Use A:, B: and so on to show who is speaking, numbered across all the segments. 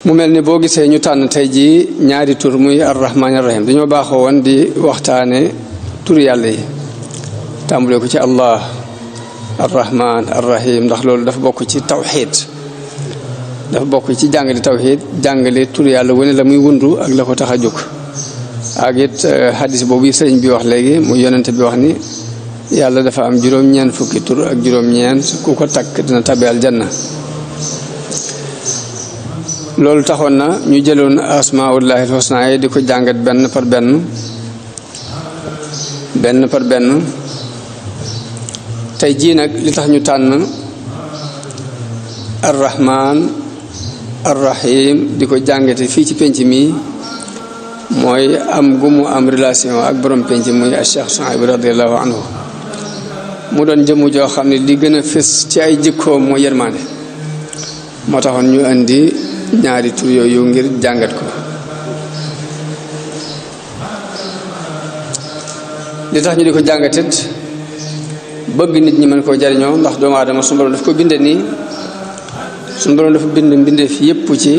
A: mu melni bo gisee ñu tànn tay ji ñaari tur muy arrahman arrahim dañoo baaxoo woon di waxtaane tur yàlla yi tàmbale ko ci allah arrahman arrahim ndax loolu dafa bokk ci tawhid dafa bokk ci jàngale tawhid jàngale tur yàlla wane la muy wundu ak la ko tax a jóg ak it hadis boobu sëriñ bi wax léegi mu yonente bi wax ni yàlla dafa am juróom-ñeent fukki tur ak juróom-ñeent ku ko takk dina tabi aljanna loolu taxoon na ñu jëloon asmaullahi alhusna yi di ko jàngat benn par benn tey jii nag li tax ñu tànn arrahman arrahim di ko jàngate fii ci penc mi mooy am gu mu am relation ak borom penc muy Cheikh Souhaïbou radiallahu anhu mu doon jëmm joo xam ne li gën a fës ci ay jikkoom mooy yërmaande moo taxoon ñu indi ñaari tur yooyu ngir jàngat ko li tax ñu di ko jàngatit bëgg nit ñi mën koo jariñoo ndax doomu aadama suñu borom daf ko binde nii suñu borom dafa bind mbindeef yépp ci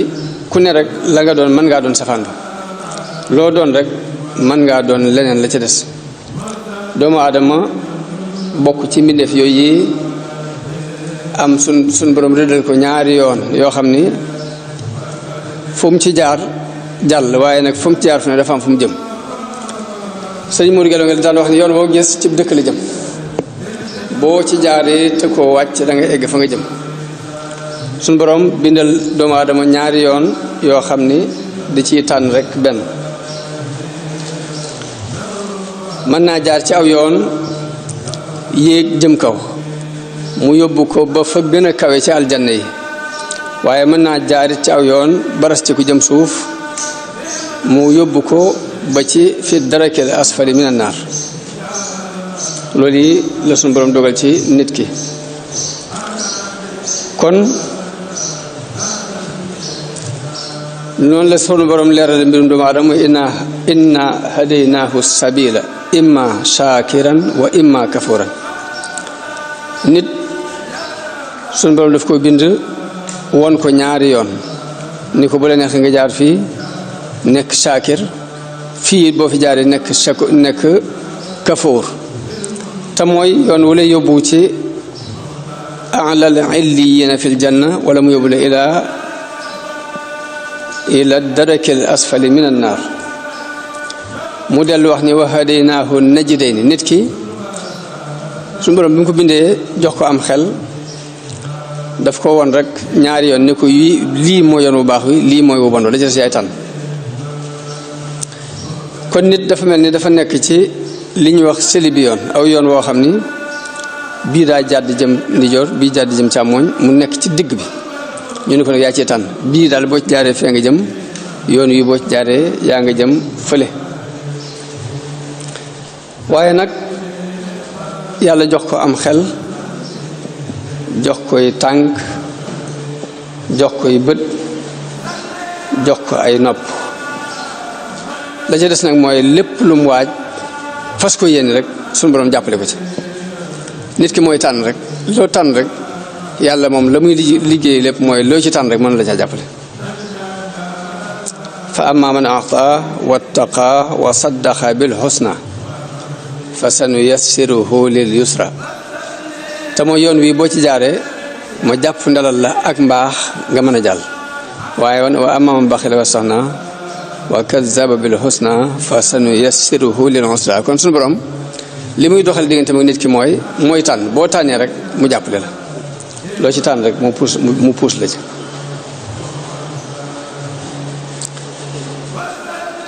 A: ku ne rek la nga doon mën ngaa doon safaan ba loo doon rek mën ngaa doon leneen la ca des doomu aadama bokk ci mbindeef yooyu yi am suñ borom rëddal ko ñaari yoon yoo xam ni fu mu ci jaar jàll waaye nag fu mu ci jaar fu ne dafa am fu mu jëm sëñ Mourou Gallo nga daan wax ni yoon boo gis ci dëkk la jëm boo ci jaaree te koo wàcc da nga egg fa nga jëm suñ borom bindal doomu aadama ñaari yoon yoo xam ni di ciy tànn rek benn mën naa jaar ci aw yoon yéeg jëm kaw mu yóbbu ko ba fa gën a kawe ci aljanna yi waaye mën naa jaarit ci aw yoon baras ci ku jëm suuf mu yóbbu ko ba ci fi darakil asfali minan naar loolu yi la suñu borom dogal ci nit ki kon noonu la sunu borom leerale mbirum doomu aadama inna hadaynaahu sabila imma shakiran wa imma kafuran nit sunu borom daf ko bind won ko ñaari yoon ni ko bu la neex nga jaar fii nekk shakir fii boo fi jaaree nekk kafuur te mooy yoon wu lay yóbbu ci alal illiyina fil janna wala mu yóbbu la ila darakil asfali min an naar mu dellu wax ni wa hadaynaahu najdayni nit ki suñu borom bi mu ko bindee jox ko am xel daf ko won rek ñaari yoon ni ko lii mooy yoon bu baax wi lii mooy bu bon la jël si ay tànn kon nit dafa mel ni dafa nekk ci li ñuy wax sëli bi yoon aw yoon woo xam ni bii daa jàdd jëm ndijoor bii jàdd jëm càmmooñ mu nekk ci digg bi ñu ne ko nag yaa ci tànn bii daal boo ci jaaree fee nga jëm yoon wi boo ci jaaree yaa nga jëm fële waaye nag yàlla jox ko am xel jox koy tànk jox koy bët jox ko ay nopp la ca des nag mooy lépp lu mu waaj fas ko yéene rek suñu borom jàppale ko ci nit ki mooy tànn rek loo tànn rek yàlla moom la muy liggéey lépp mooy loo ci tànn rek mën la caa jàppale fa amma man a'ta wattaqa wa saddaqa bil husna fa sanuyassiruhu lil yusra te mooy yoon wi boo ci jaaree ma jàpp ndalal la ak mbaax nga mën a jàll waaye wa amma man baxila wastaxna wa kazzaba bil husna fa sanuyassiruhu lil usra kon suñu borom li muy doxal diggante mag nit ki mooy tànn boo tànnee rek mu jàppale la loo ci tànn rek mu puus la ci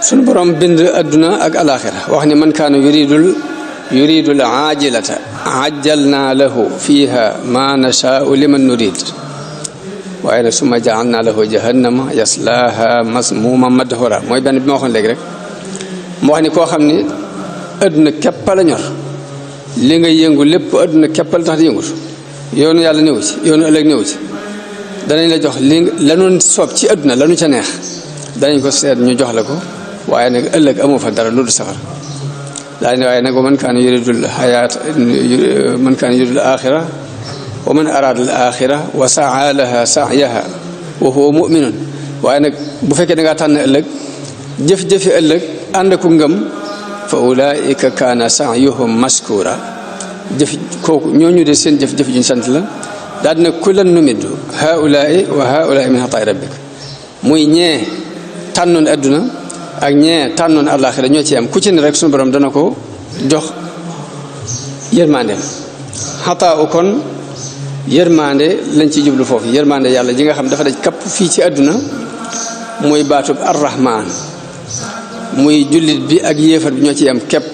A: suñu borom bind adduna ak alaxira wax ni man kaana yuridul aajilata ajjalna lahu fiha ma nashaa'u liman nurid waaye nag summa ja'alna lahu jahannama yaslaha masmuma madhura mooy benn bi ma waxoon léegi rek mu wax ni koo xam ni adduna képp la ñor li nga yëngu lépp adduna képp la tax di yëngut yoonu yàlla néew ci yoonu ëllëg néew ci danañ la jox li lanu soob ci adduna lanu ca neex danañ ko seet ñu jox la ko waaye nag ëllëg amoo fa dara lu dul safar daa ne waaye nag man kaana yuridul hayaat man kaana yuridul axira wa man araada al axira wa saa laha sa'yaha wa huwa mu'minun waaye nag bu fekkee da ngaa tànn ëllëg jëf-jëfi ëllëg ànd ku ngëm fa ulaika kaana sa'yuhum mashkura jëf kooku ñooñu de seen jëf-jëf juñ sant la daal dina kullan numiddu haulaai wa haulaai min ataai rabbik muy ñee tànnoon adduna ak ñee tànnoon àllaaxira ñoo ci am ku ci ne rek suñu borom dana ko jox yërmandeem xataa u kon yërmande lañ ci jublu foofu yërmande yàlla ji nga xam dafa daj kapp fii ci àdduna muy baatub arrahman muy jullit bi ak yéefar bi ñoo ci am képp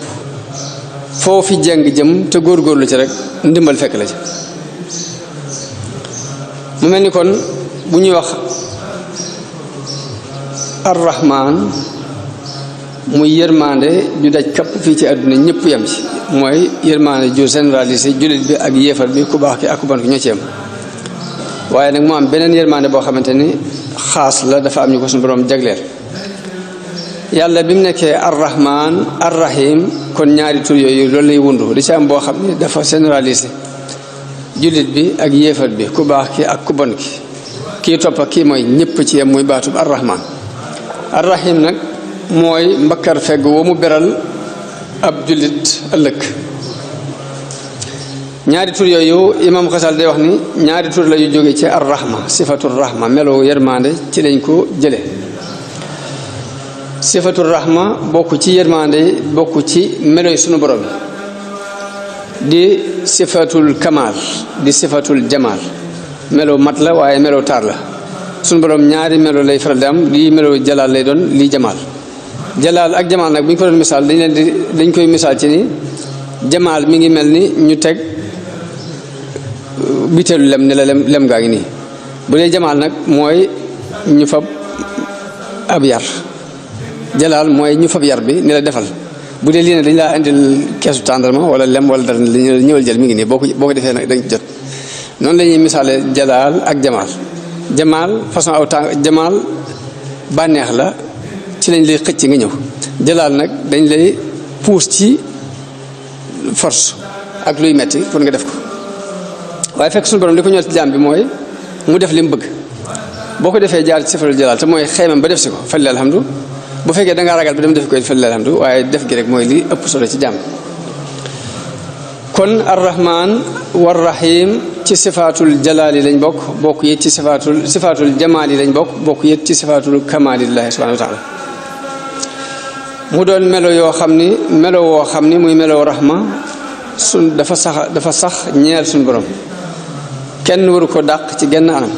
A: foofi jeng jëm te góorgóorlu ci rek ndimbal fekk la ci mu mel ni kon bu ñuy wax arrahman muy yërmande ju daj kapp fii ci àdduna ñëpp yam ci mooy yërmande ju généralisé jullit bi ak yéefar bi ku baax ki ak ku bon ki ñoo ci yam waaye nag mu am beneen yërmande boo xamante ni xaas la dafa am ñu ko suñu borom jagleel yàlla bi mu nekkee arrahman arrahim kon ñaari tur yooyu loolu lay wundu di ci am boo xam ne dafa généralisé jullit bi ak yéefar bi ku baax ki ak ku bon ki kii topp ak kii mooy ñëpp ci yam muy baatub arrahman arrahim nag mooy mbakkar fegg wa mu beral ab jullit ëllëg ñaari tur yooyu imam xasal day wax ni ñaari tur la yu jóge ci arrahma sifatul rahma melo yërmande ci lañ ko jële sifatul rahma bokk ci yërmande bokk ci melo yi sunu borom di sifatul kamal di sifatul jamal melo mat la waaye melo taar la sunu borom ñaari melo lay faral di am lii melo jalaal lay doon lii jamal jalaal ak jamaal nag bu ñu ko doon misaal dañ koy misaal ci ni jamaal mi ngi mel ni ñu teg biteelu lem ne la lem gaa ngi nii bu dee jamaal nag mooy ñu fab ab yar jalaal mooy ñu fab yar bi ni la defal bu dee lii ne dañ laa indil keesu tàndarma wala lem wala dara ñëwal jël mi ngi nii boo ko defee nag dañ jot noonu la ñuy misaale jalaal ak jamaal jamaal façon aw tàng jamaal bànneex la ci lañ lay xëcc nga ñëw jalaal nag dañ lay puus ci force ak luy metti pour nga def ko waaye fekk suñu borom li ko ñor ci jaam bi mooy mu def li mu bëgg boo ko defee jaar ci sifatul jalaal te mooy xeymam ba def si ko falil alhamdu bu fekkee da ngaa ragal ba dem def ko falil alhamdu waaye def gi rek mooy li ëpp solo ci jaam kon arrahman warrahim ci sifaatul jalaal yi lañ bokk yit ci sifaatul jamaal yi lañ bokk yit ci sifaatul kamaalillahi subhanahu wa taala mu doon melo yoo xam ni melo woo xam ni muy melo rahma dafa sax ñeel suñ borom kenn waru ko dàq ci genn anam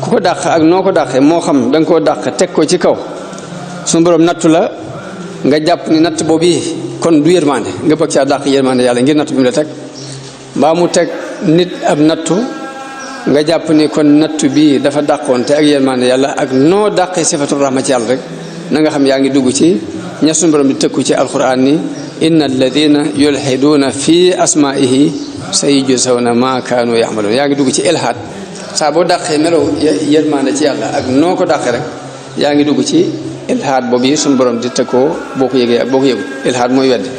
A: ku ko dàq ak noo ko dàqee moo xam da nga koo dàq teg ko ci kaw suñ borom nattu la nga jàpp ni natt boobu yi kon du yërmande nga bëgg caa dàq yërmande yàlla ngir natt bi mu la teg mbaa mu teg nit ab nattu nga jàpp ni kon nattu bii dafa dàqoon te ak yërmande yàlla ak noo dàqee sifatul rahma ci yàlla rek na nga xam yaa ngi dugg ci ña suñu borom di tëkku ci alquran ni inna alladina yulhiduuna fi asmaihi sayujzawna ma kaanu ya'maluun yaa ngi dugg ci ilhaad saa boo dàqee melaw yërmande ci yàlla ak noo ko dàqee rek yaa ngi dugg ci ilhaad boobu yi suñu borom di tëkkoo boo ko yëgee ak boo ko yëgul ilhaad mooy weddi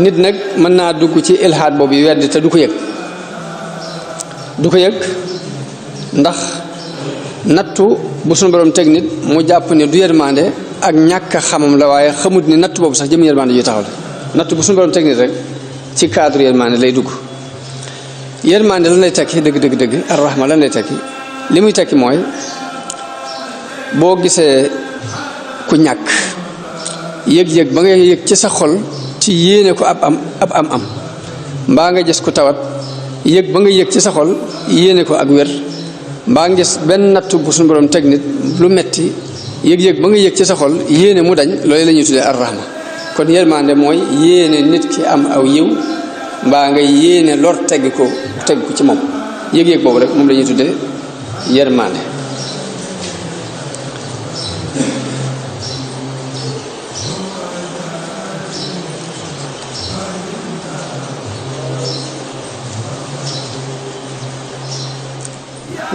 A: nit nag mën naa dugg ci ilhaad boobu yi weddi te du ko yëg ndax nattu bu suñu borom teg nit mu jàpp ne du yërmande ak ñàkk a xamam la waaye xamut ni natt boobu sax jëm yërmande ju taxaw la natt bu suñu borom teg nit rek ci cadre yërmande lay dugg yërmande lan lay tekki dëgg arrahma lan lay tekki li muy tekki mooy boo gisee ku ñàkk yëg-yëg ba nga yëg ci sa xol ci yéene ko ab am mbaa nga gis ku tawat yëg ba nga yëg ci sa xol yéene ko ak wér mbaa nga gis benn natt bu suñu borom teg nit lu metti yëg-yëg ba nga yëg ci sa xol yéene mu dañ loolu la ñuy tuddee arrahma kon yërmande mooy yéene nit ki am aw yiw mbaa nga yéene lor tegg ko ci moom yëg-yëg boobu rek moom la ñuy tuddee yërmande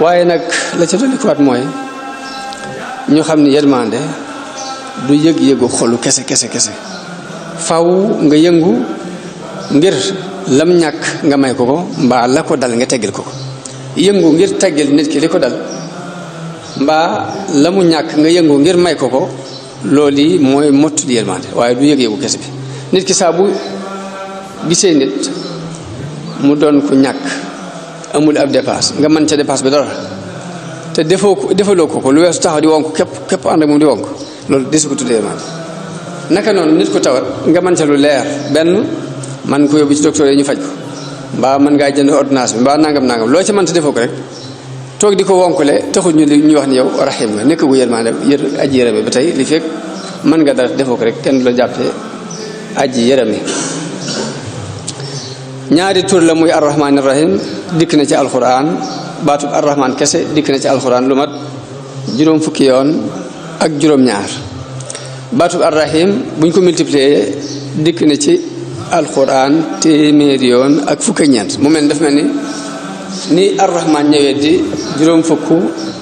A: waaye nag la ca dolikuwaat mooy ñu xam ni yërmande du yëg-yëgu xolu kese faw nga yëngu ngir lam ñàkk nga may ko mbaa la ko dal nga teggil ko yëngu ngir teggil nit ki li ko dal mbaa la mu ñàkk nga yëngu ngir may ko loolu yi mooy mottali yërmande waaye du yëg-yëgu kese bi nit ki saa bu gisee nit mu doon ku ñàkk amul ab dépasse nga mën ca dépasse bi dara te defaloo ko lu weesu taxaw di wonk képp ànd ak moom di wonk loolu desu ko tuddee yërmande naka noonu nit ku tawat nga mën ca lu leer benn man ko yóbbu ci docteur yi ñu faj ko mbaa mën ngaa jënd ordonnance bi mbaa nangam loo ca mën ta defoo ko rek toog di ko wonkule taxul ñu wax ni yow rahim nga nekk gu yërmande aji yërëme ba tey li fekk mën nga dara defoo ko rek kenn du la jàppee aji yërëme ñaari tur la muy arrahman arrahim dikk na ci alquran baatub arrahman kese dikk na ci alquran lu mat juróom fukki yoon ak juróom-ñaar baatub arrahim buñ ko multiplier dikk na ci alquran téeméeri yoon ak fukk ak ñeent mu mel daf mel ni arrahman ñëwee di juróom fukk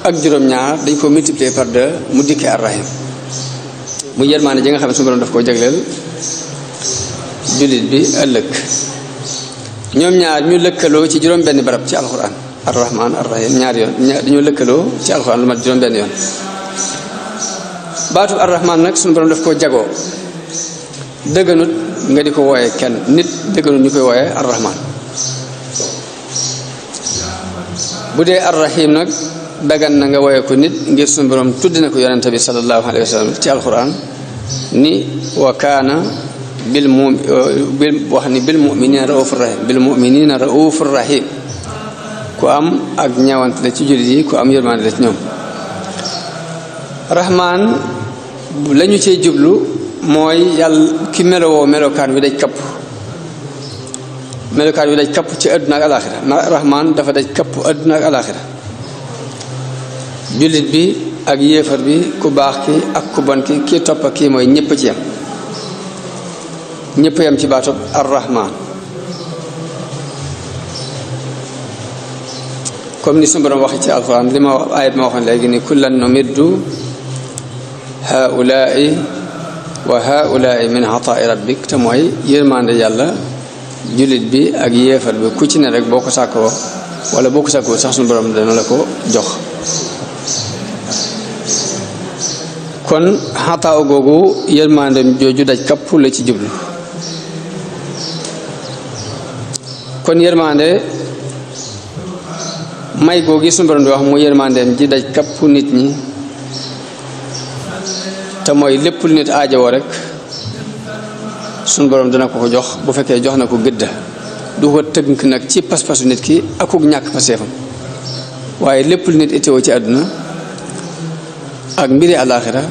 A: ak juróom-ñaar dañ ko multiplier par 2 mu dikkee arrahim mu yërmaande ji nga xam ne suñu borom daf koo jagleel jullit bi ëllëg ñoom ñaar ñu lëkkaloo ci juróom benn barab ci alquran arrahman arrahim ñaar yoon dañoo lëkkaloo ci alquran lu mat juróom benn yoon baatu arrahman nag suñu borom daf koo jagoo dëgganut nga di ko wooyee kenn nit dëgganut ñu koy wooyee arrahman bu dee arrahim nag dagan na nga wooyee ko nit ngir suñu borom tudd na ko yonente bi sallallahu alayhi wa sallam ci alquran ni wa kaana bil muminina raufur rahim bil muminina raufur rahim ku am ak ñawante la ci jullit yi ku am yërmande la ci ñoom rahman lañu cey jublu mooy yàlla ki melowoo melokaan wi daj kapp ci àdduna ak alaxira rahman dafa daj kapp àdduna ak alaxira jullit bi ak yéefar bi ku baax ki ak ku bon ki kii topp kii mooy ñëpp ci yam ñëpp yam ci baatub arrahman comme ni suñu borom waxe ci alquran li ma ayat ma waxoon léegi ni kullan numiddu haulaai wa haulaai min ataai rabbik te mooy yërmande yàlla jullit bi ak yéefar bi ku ci ne rek boo ko sàkkoo wala boo ko sàkkoo sax suñu borom dana la ko jox kon xataa googu yërmandem jooju daj kapp la ci jublu kon yërmande may googi suñu borom di wax mu yërmandeem ji daj kapp nit ñi te mooy lépp lu nit aajowoo rek suñu borom dana ko jox bu fekkee jox na ko gëdda du ko tënk nag ci pas-pasu nit ki akuk ñàkk paseefam waaye lépp lu nit itteewoo ci àdduna ak mbiri àllaaxira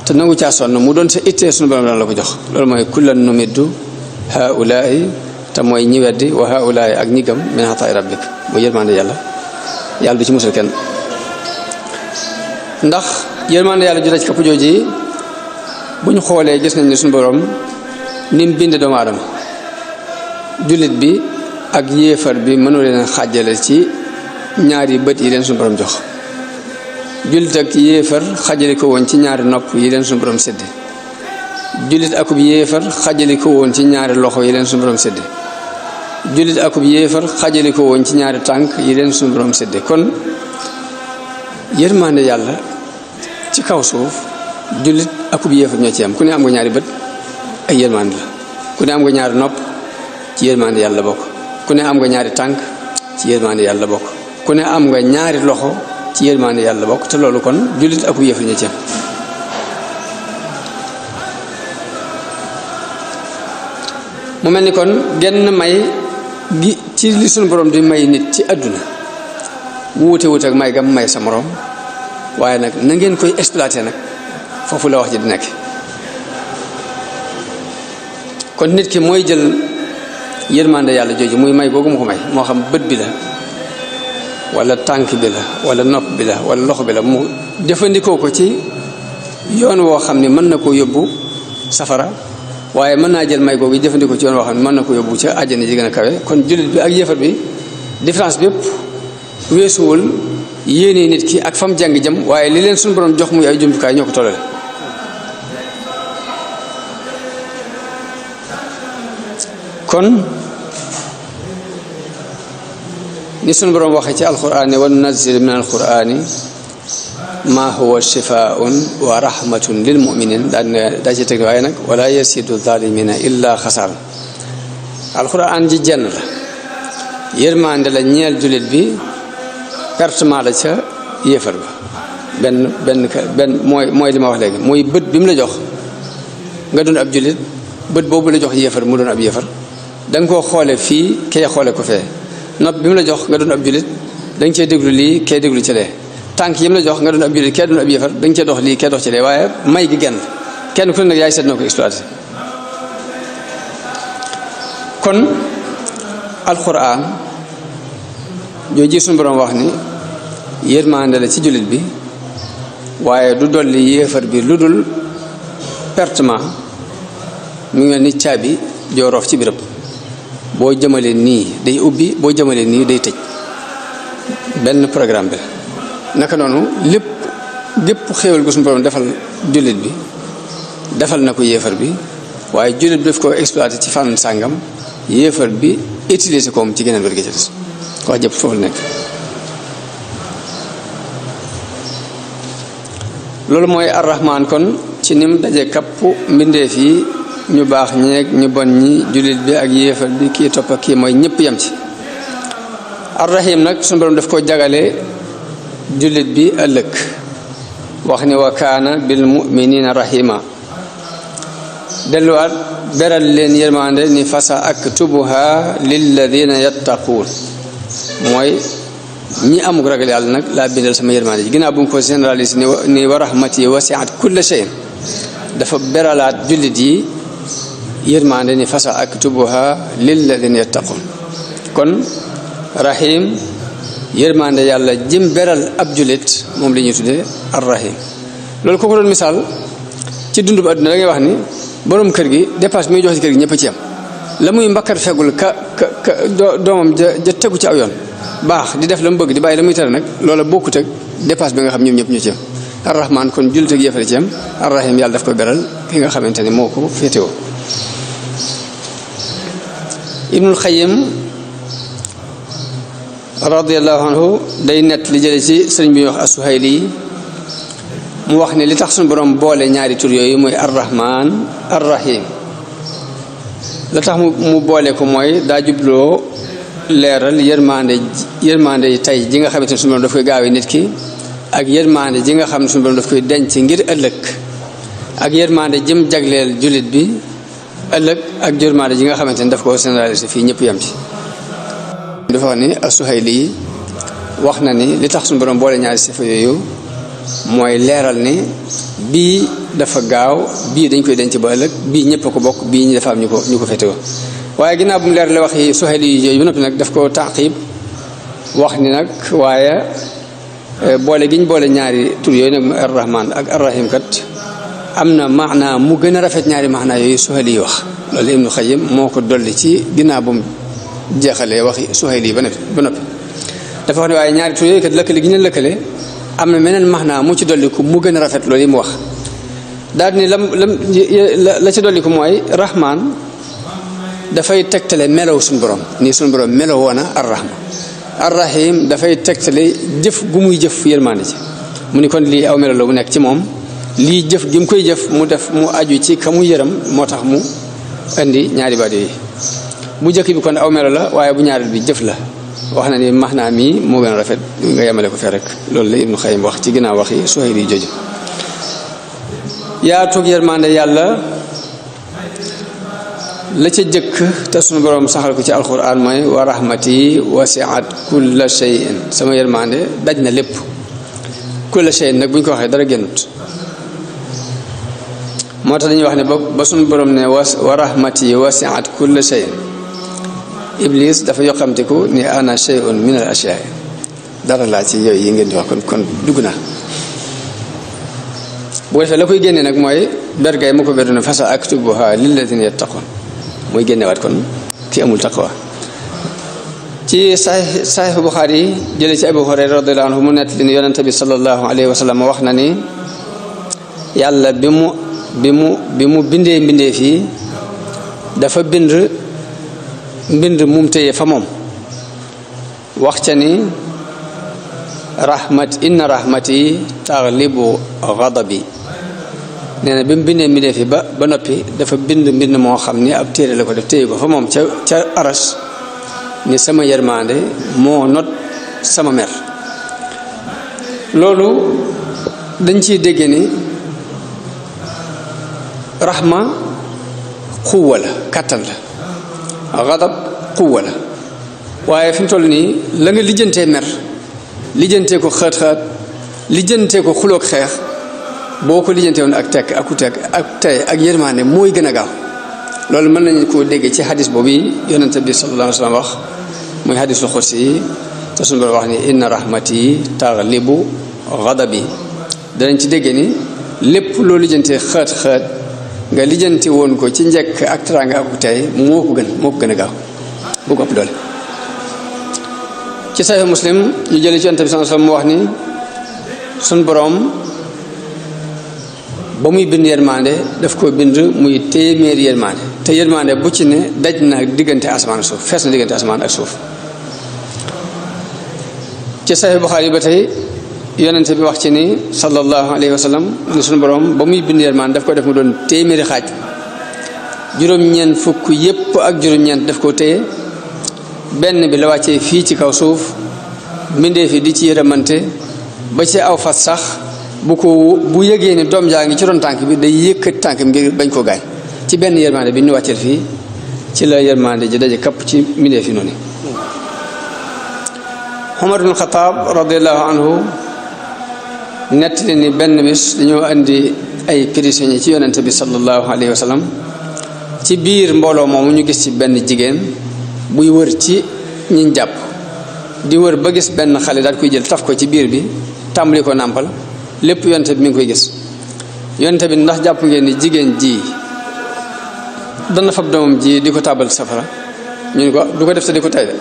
A: te nangu caa sonn mu doon sa ittee suñu borom dana la ko jox loolu mooy kullan numiddu haulaai te mooy ñi weddi wa haulaai ak ñi gëm min ataai rabbik mu yërmande yàlla du ci musal kenn ndax yërmande yàlla ju daj kapp jooji bu ñu xoolee gis nañ ne suñu borom ni mu bind doomu aadama jullit bi ak yéefar bi mënu leen xàjjale ci ñaari bët yi leen suñu borom jox jullit ak yéefar xàjjale ko woon ci ñaari nopp yi leen suñu borom sédde jullit akub yéefar xàjjale ko woon ci ñaari loxo yi leen suñu borom sédde jullit akub yéefar xàjjale ko woon ci ñaari tànk yi leen suñu borom sédde kon yërmande yàlla ci kaw suuf jullit akub yéefar ñoo ci am ku ne am nga ñaari bët ay yërmande la ku ne am nga ñaari nopp ci yërmande yàlla bokk ku ne am nga ñaari tànk ci yërmande yàlla bokk ku ne am nga ñaari loxo ci yërmande yàlla bokk te loolu kon jullit akub yéefar ñoo ci am mu mel ni kon genn may gi ci li sunu borom di may nit ci àdduna wuute ak may gam may sa morom waaye nag na ngeen koy exploité nag foofu la wax ji di nekk kon nit ki mooy jël yërmande yàlla jooju muy may googu mu ko may moo xam bët bi la wala tànk bi la wala nopp bi la wala loxo bi la mu jëfandikoo ko ci yoon woo xam ne mën na koo yóbbu safara waaye mën naa jël may googu jëfandikoo ci yoon woo xam ne mën na ko yóbbu ca àjjana ji gën a kawe kon jullit bi ak yéefar bi différence bi yëpp weesuwul yéene nit ki ak fam jàng jëm waaye li leen suñu borom jox muy ay jumtukaay ñoo ko tollale kon ni suñu borom waxee ci alquraan ne wa nunazzilu min alquraani ma huwa shifaun wa rahmatun lil muminin daa ci teg waaye nag wala yasidu zalimina illa xasar. alxuraan ji jenn la yërmande la ñeel jullit bi, pertement la ca yéefar ba benn mooy li ma wax léegi, mooy bët bi mu la jox nga doon ab jullit, bët boobu la jox yéefar mu doon ab yéefar da nga koo xoole fii kee xoole ko fee. nopp bi mu la jox nga doon ab jullit da nga cee déglu lii kee déglu ci lee. tànk yi mu la jox nga doon ab jullit kee doon ab yéefar da nga cee dox lii kee dox ci lee, waaye may gi genn kenn ku ne nag yaay seet noo ko exploité. kon alxuraan jooju suñu borom wax ni yërmande la ci jullit bi, waaye du dolli yéefar bi lu dul pertement. mu ngi mel ni caabi joo roof ci birab, boo jëmalee nii day ubbi, boo jëmalee nii day tëj, benn programme bi la. naka noonu gépp xéewal gu suñu borom defal jullit bi defal na ko yéefar bi, waaye jullit bi daf ko exploité ci fànn sàngam, yéefar bi utiliser koom ci geneen wér gi ci des. wax jëpp foofu la nekk. loolu mooy arrahman kon ci nim daje kapp mbindeef yi, ñu baax ñeeg ñu bon ñi, jullit bi ak yéefar bi, kii topp ak kii mooy ñëpp yem ci. arrahim nag suñu borom daf ko jagale jullit bi ëllëg, wax ni wa kaana bil muminina rahima. delluwaat beral leen yërmande ni fasa aktubuha lilladina yattaquun, mooy ñi amuk ragal yàlla nag laa bindal sama yërmande ji. ginnaaw bu mu ko généralise ni wa rahmati wasiat kulla shay, dafa beralaat jullit yi yërmande ni fasa aktubuha lilladina yattaquun. kon rahim yërmande yàlla jëm beral ab jullit moom la ñuy tuddee arrahim. loolu ko doon misaal ci dundu bu àdduna da ngay wax ni borom kër gi dépasse mi muy jox ci kër gi ñëpp ci am, la muy mbakkat feggul ka doomam ja tegu ci aw yoon baax di def la mu bëgg di bàyyi la muy tere nag, loola bokkut ak dépasse bi nga xam ñoom ñëpp ñu ci am. arrahman kon jullit ak yéefar ci am, arrahim yàlla daf ko beral ki nga xamante ni moo ko féetewoo. ibnul xayim radiyallahu anhu day nett li jële ci sëriñ bi ñuy wax as-Suhayli, mu wax ne li tax suñu borom boole ñaari tur yooyu mooy arrahman arrahim, la tax mu boole ko mooy daa jubloo leeral yërmande yi tey ji nga xamante ne suñu borom daf koy gaawee nit ki, ak yërmande ji nga xam ne suñu borom daf koy denc ngir ëllëg, ak yërmande jëm jagleel jullit bi ëllëg, ak yërmande ji nga xamante ne daf ko généralisé fii ñëpp yam ci. dafa wax ni as-Suhayli wax na ni li tax suñu borom boole ñaari sifa yooyu mooy leeral ni bii dafa gaaw, bii dañ koy denc ba ëllëg, bii ñëpp a ko bokk, bii ñi dafa am ñu ko féetewoo. waaye ginnaaw bu mu leer la wax yi Suhayli yi yooyu ba noppi nag daf ko taqib wax ni nag waaye boole gi ñu boole ñaari tur yooyu nag mu arrahman ak arrahim kat am na maanaa mu gën a rafet ñaari maanaa yooyu Suhayli yi wax. loolu Ibnu Xayyim moo ko dolli ci ginnaaw bu mu jeexalee waxi Suhayli yi ba noppi dafa wax ne waaye ñaari tur yooyu kat lëkkale gi ñu lëkkale am na meneen maanaa mu ci dolliku mu gën a rafet loolu yi mu wax. daal ni la ci dolliku mooy rahman dafay tegtale melow suñu borom, nii suñu borom melow woona arrahman. arrahim dafay tegtale jëf gu muy jëf yërmande ci, mu ni kon lii aw melo la bu nekk ci moom, lii jëf gi mu koy jëf mu def mu aju ci ka mu yërëm, moo tax mu indi ñaari baat yi. bu jëkk bi kon aw melo la, waaye bu ñaareel bi jëf la. wax na ni maanaam mii moo gën a rafet nga yemale ko fee rek. loolu la Ibnu Xayyim wax ci ginnaaw waxi Suhayli jooju. yaatug yërmande yàlla la ca jëkk te sunu borom saxal ko ci alquran mooy wa rahmati wasiat kulla shay'in, sama yërmande daj na lépp. kulla shay'in nag bu ñu ko waxee dara génnut, moo tax dañuy wax ne ba sunu borom ne wa rahmati wasiat kulla shay'in, Iblis dafa yokkamtiku ni ana shay'un min al ashyaa, dara laa ci yooyu yi ngeen di wax kon dugg naa. bu ko defee la koy génne nag mooy bergay mu ko beru ne fasa aktubuha lilladina yattaqun, muy génnewaat kon ki amul taqwa. ci saxiix Buxaari yi jële ci Abu Hurayra radiyallahu anhu mu nett li ni yonente bi sallallahu alayhi wa sallam wax na ni yàlla bi mu bindee mbindee fii dafa mbind mum téye fa moom, wax ca ni inna rahmati taghlibu ghadabi nee na bi mu bindee mbindee fi ba noppi dafa mbind moo xam ni ab téere la ko def téye ko fa moom ca aras ni sama yërmande moo not sama mer. loolu dañ ciy dégg ni rahma xuwa la kàttan la ghadab xuwa la waaye fi mu toll nii la nga lijjantee mer lijjantee ko xaat-xaat lijjantee ko xuloog xeex boo ko lijjantee woon ak tekk ak tey ak yërmaande mooy gën a gaaw. loolu mën nañu koo dégg ci xadis boobu yonente bi sallallahu alayhi wa sallam wax muy xadisul xursi yi te suñu borom wax ni inna rahmati taghlibu ghadabi. danañ ci dégg ni lépp loo lijjantee xaat-xaat nga lijjanti woon ko ci njëkk ak teraanga ak tey moo ko gën a gaaw bu ko ëpp doole. ci Sahih Muslim ñu jëlee ci yonente bi sallallahu alayhi wa sallam mu wax ni suñ boroom ba muy bind yërmande daf ko bind muy téeméeri yërmande te yërmande bu ci ne daj na diggante asamaan ak suuf fees na diggante asamaan ak suuf. ci Sahih Bukhari ba tey yonente bi wax ci ni sallallahu alayhi wa sallam ni suñu boroom ba muy bind yërmande daf ko def mu doon téeméeri xaaj juróom-ñeent fukk yépp ak juróom-ñeent daf ko téye benn bi la wàccee fii ci kaw suuf mbindee fi di ci yërëmante ba ci aw fas sax bu yëgee ni doom jaa ngi ci ron tànk bi day yëkkati tànk bi ngir bañ koo gaañ ci benn yërmande bi ñu wàcceel fii ci la yërmande ji daje kapp ci mbindee fi noonu. Umar ibn Xataab radiyallahu anhu nettali ni benn bis dañoo indi ay prisonniers ci yonente bi sallallahu alayhi wa sallam ci biir mbooloo moomu ñu gis ci benn jigéen buy wër ci ñiñ jàpp di wër ba gis benn xale daal koy jël taf ko ci biir bi tàmbali ko nàmpal lépp yonte bi mi ngi koy gis. yonte bi ndax jàpp ngeen ni jigéen ji dana fab doomam ji di ko tàbbal safara ñu ne ko du ko def te di ko tay de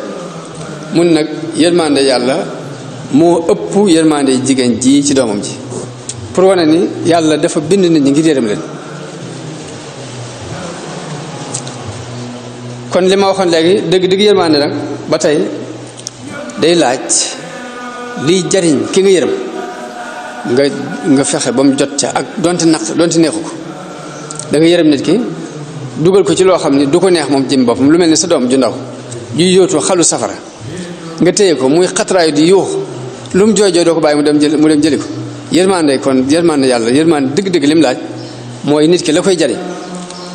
A: mun nag yërmande yàlla moo ëpp yërmande jigéen ji ci doomam ji pour wane ni yàlla dafa bind nit ñi ngir yërëm leen. kon li ma waxoon léegi dëgg yërmande nag ba tey day laaj liy jariñ ki nga yërëm nga fexe ba mu jot ca ak donte neexu ko. da nga yërëm nit ki dugal ko ci loo xam ne du ko neex moom jëm boppam lu mel ni sa doom ju ndaw juy yóotu xalu safara nga téye ko muy xatraayu di yuux lu mu jooy doo ko bàyyi mu dem jëli ko. yërmande kon yërmande yàlla yërmande dëgg-dëgg lim laaj mooy nit ki la koy jariñ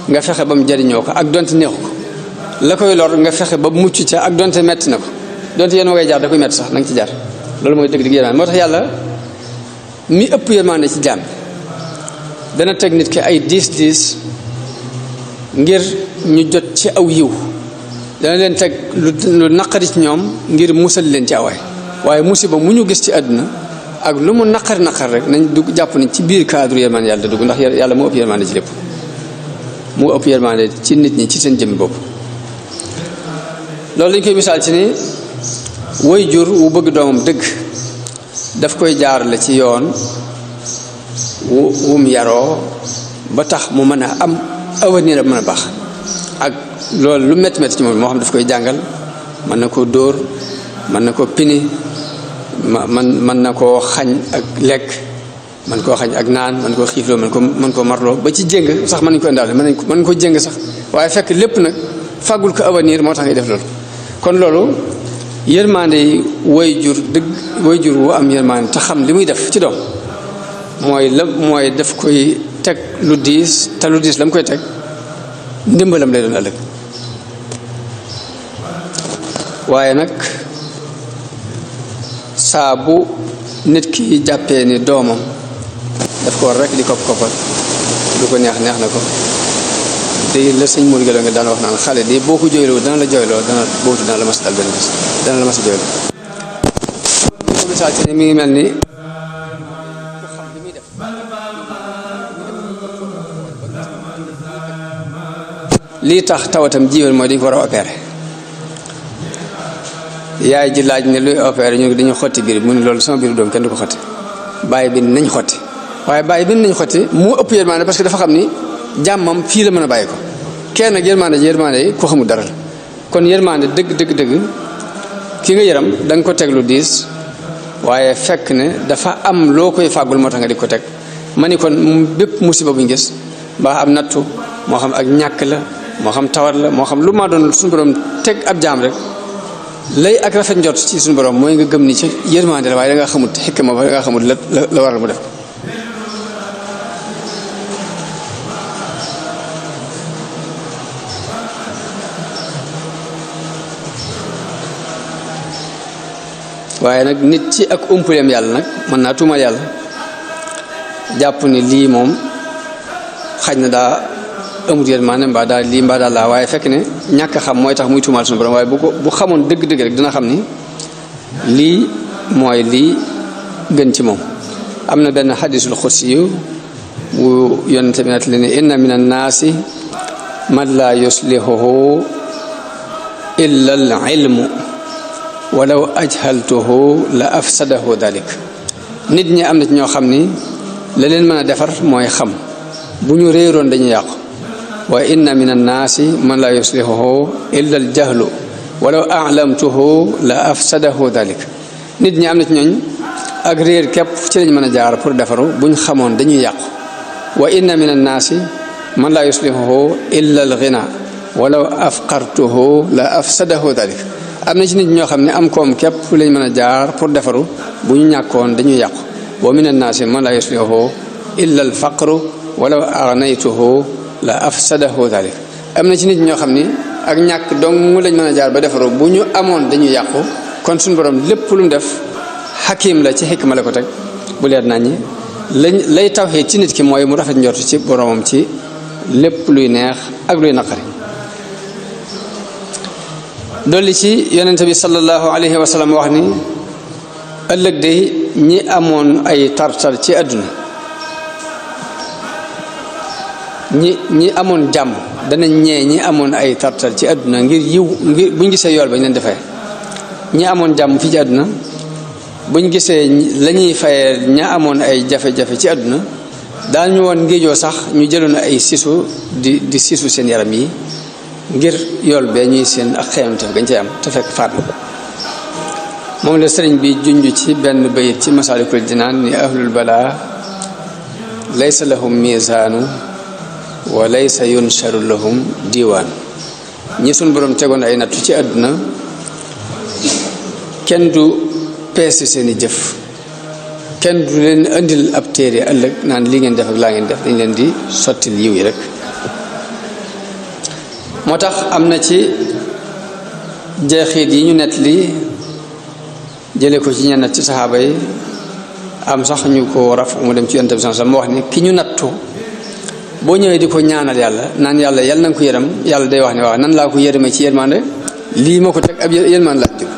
A: nga fexe ba mu jariñoo ko ak donte neexu ko. la koy lor nga fexe ba mucc ca ak donte metti na ko donte yéen ma koy jaar da koy metti sax na nga ci jaar loolu mooy dëgg-dëgg yërmande. moo tax yàlla mi ëpp yërmande ci jaam dana teg nit ki ay diis ngir ñu jot ci aw yiw dana leen teg lu naqari ci ñoom ngir musal leen ci awaay waaye musiba mu ñu gis ci àdduna ak lu mu naqar rek nañ dugg jàpp nañ ci biir cadre yërmande yàlla da dugg ndax yàlla moo ëpp yërmande ci lépp moo ëpp yërmande ci nit ñi ci seen jëmmi bopp. loolu lañ koy misaal ci ni way jur wu bëgg doomam dëgg daf koy jaarale ci yoon wum yaroo ba tax mu mën a am avenir a mën a baax ak loolu lu métti ci moom moo xam daf koy jàngal mën na koo dóor mën na koo pini mën na koo xañ ak lekk mën koo xañ ak naan mën koo xiifloo mën koo marloo ba ci jéng sax mën nañ ko indaale mën nañ ko jéng sax waaye fekk lépp nag fàggul ko avenir moo tax ngay def loolu. kon loolu yërmande yi way jur wu am yërmande te xam li muy def ci doom mooy daf koy teg lu diis te lu diis la mu koy teg ndimbalam lay doon ëllëg. waaye nag saa bu nit ki jàppee ni doomam daf ko war rek di koppal lu ko neex na ko di la sëñ Mouride Gallo nga daan wax naan xale di boo ko jooyloo dana la jooyloo dana la mas dal benn bis dana la mas a jooyloo. ko misaal ci ni mi ngi mel ni ku xam li muy def lii tax tawatam jiwal mooy dañ ko war a opéré yaay ji laaj ne luy opéré ñu dañu xotti biir mu ne loolu sama biiru doom kenn du ko xotti bàyyi bi nañ xotti waaye bàyyi bi nañ xotti moo ëpp yërmande parce que dafa xam ni jàmmam fii la mën a bàyyi ko kenn nag yërmande yi ku xamul dara la kon yërmande dëgg ki nga yaram da nga ko teg lu diis waaye fekk ne dafa am loo koy fàggul moo tax nga di ko teg ma ni kon bépp musiba buñ gis mbaa am nattu moo xam ak ñàkk la moo xam tawat la moo xam lu ma doon suñu borom teg ab jaam rek lay ak rafet njot ci suñu borom mooy nga gëm ni ci yërmande la waaye da nga xamut xikma ba da nga xamut la waral mu def ko waaye nag nit ci ak umpaleem yàlla nag mën naa tuumal yàlla jàpp ni lii moom xaj na daa amut yërmande mbaa daal lii mbaa daal laa waaye fekk ne ñàkk xam mooy tax muy tuumaal suñu borom waaye bu xamoon dëgg-dëgg rek dina xam ni lii mooy lii gën ci moom am na benn xadisul xudsi yu bu yonente bi nat li ne inna min annaasi man laa yuslihuhu illa al ilmu walaw ajhaltuhu la afsadahu dalik nit ñi am na ci ñoo xam ni la leen mën a defar mooy xam bu ñu réeroon dañuy yàqu wa inna min annaasi man la yuslihuhu illa al jahlu walaw a'lamtuhu la afsadahu dalik nit ñi am na ci ñooñ ak réer képp ci lañ mën a jaar pour defaru buñ xamoon dañuy yàqu wa inna min annaasi man la yuslihuhu illa al ghina walaw afqartuhu la afsadahu dalik am na ci nit ñoo xam ne am koom képp lañ mën a jaar pour defaru bu ñu ñàkkoon dañuy yàqu wa min annaasi man la yuslihuhu illa al faqru walaw aghnaytuhu la afsadahu dalik am na ci nit ñoo xam ni ak ñàkk dong lañ mën a jaar ba defaru bu ñu amoon dañuy yàqu kon suñu borom lépp lu mu def xakim la ci xikma la ko teg bu leer nañ ñi lay tawxiid ci nit ki mooy mu rafet njort ci boromam ci lépp luy neex ak luy naqari dolli ci yonente bi sallallahu alayhi wa sallam wax ni ëllëg de ñi amoon ay tartar ci àdduna ñi amoon jàmm danañ ñee ñi amoon ay tartar ci àdduna ngir yiw ngir buñ gisee yool ba ñu leen defee ñi amoon jàmm fii ci àdduna buñ gisee lañuy fayee ña amoon ay jafe-jafe ci àdduna daañu woon ngéejoo sax ñu jëloon ay sisu di sisu seen yaram yi ngir yool bee ñuy seen ak xeemante gañ cay am te fekk faat na moom la sëriñ bi junj ci benn bayit ci masaalikul jinaan ni ahlul balaa laysa lahum misaanu wa laysa yunsharu lahum diiwaan ñi suñ borom tegoon ay nattu ci àdduna kenn du peese seeni jëf kenn du leen indil ab téere ëllëg naan li ngeen def ak laa ngeen def dañ leen di sottil yiw yi rek moo tax am na ci jeexit yi ñu nett li jële ko ci ñenn ci saxaaba yi am sax ñu ko raf mu dem ci yonent bi sallallahu alayhi wasallam mu wax ni ki ñu nattu boo ñëwee di ko ñaanal yàlla naan yàlla na nga ko yërëm yàlla day wax ne waaw nan laa ko yërëmee ci yërmande lii ma ko teg ab yërmande laaj jur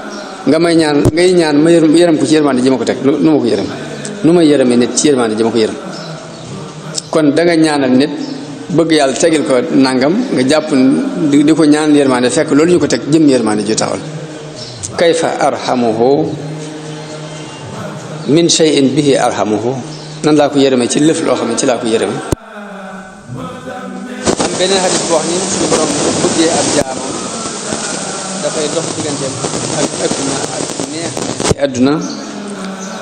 A: nga may ñaan ngay ñaan ma yërëm ko ci yërmande ji ma ko teg nu ma ko yërëm nu may yërëmee nit ci yërmande ji ma ko yërëm kon da nga ñaanal nit bëgg yàlla tegil ko nangam nga jàpp di ko ñaanal yërmande fekk loolu ñu ko teg jëm yërmande ju taxawal kayfa arhamuhu min shay'in bihi arhamuhu nan laa ko yërëmee ci lëf loo xam ne ci laa ko yërëmee am beneen xadis boo wax ni suñu borom bëggee ab jaamam dafay dox digganteem ak adduna ak neex ci adduna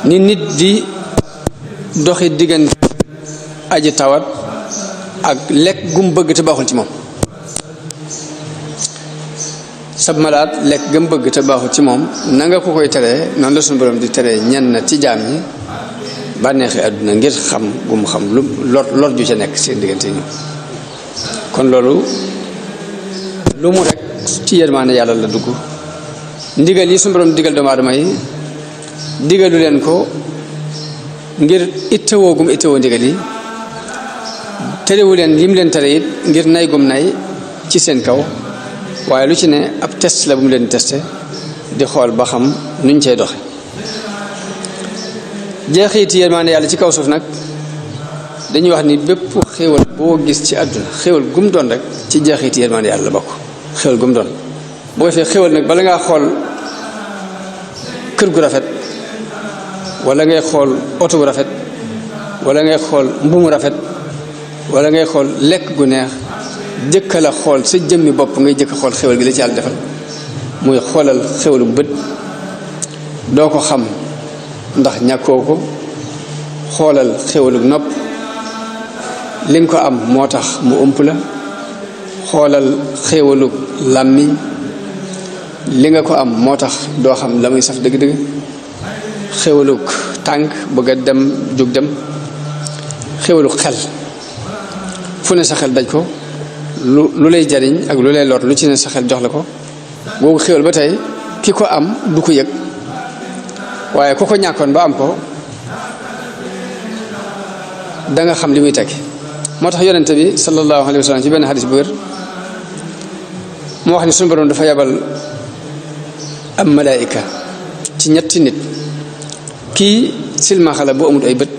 A: ni nit di doxi diggante aji tawat ak lekk gum bëgg te baaxul ci moom sab malaat lekk gëm bëgg te baaxul ci moom na nga ko koy teree noonu la suñu borom di teree ñenn ci jaam ñi bànneexi àdduna ngir xam gum xam lu lor ju ca nekk seen diggante ñu kon loolu lu mu rek ci yërmaande yàlla la dugg ndigal yi suñu borom digal doomu aadama yi digalu leen ko ngir ittewoo gum ittewoo ndigal yi terewu leen yim leen tere it ngir nay gum nay ci seen kaw waaye lu ci ne ab test la bu mu leen testé di xool ba xam nuñ cey doxe jeexiti yërmaande yàlla ci kaw suuf nag dañuy wax ni bépp xéewal boo gis ci àdduna xéewal gum doon rek ci jeexiti yërmaande yàlla la bokk xéewal gum doon boo defee xéewal nag bala ngaa xool kër gu rafet wala ngay xool oto bu rafet wala ngay xool mbumu rafet wala ngay xool lekk gu neex jëkka la xool sa jëmmi bopp ngay jëkk xool xéwal gi la ci yàlla defal muy xoolal xéwalu bët doo ko xam ndax ñàkkoo ko xoolal xéwalug nopp li nga ko am moo tax mu ëmp la xoolal xéwalug làmmiñ li nga ko am moo tax doo xam la muy saf dëgg-dëgg xéwalug tànk bëgg a dem jóg dem xéwalug xel fu ne sa xel daj ko lu lay jariñ ak lu lay lor lu ci ne sa xel jox la ko googu xéwal ba tey ki ko am du ko yëg waaye ku ko ñàkkoon ba am ko da nga xam li muy tekki moo tax yonente bi sallallahu alayhi wa sallam ci benn xadis bu wér moo wax ni suñu borom dafa yabal am malaayika ci ñetti nit kii silmaxa la bu amul ay bët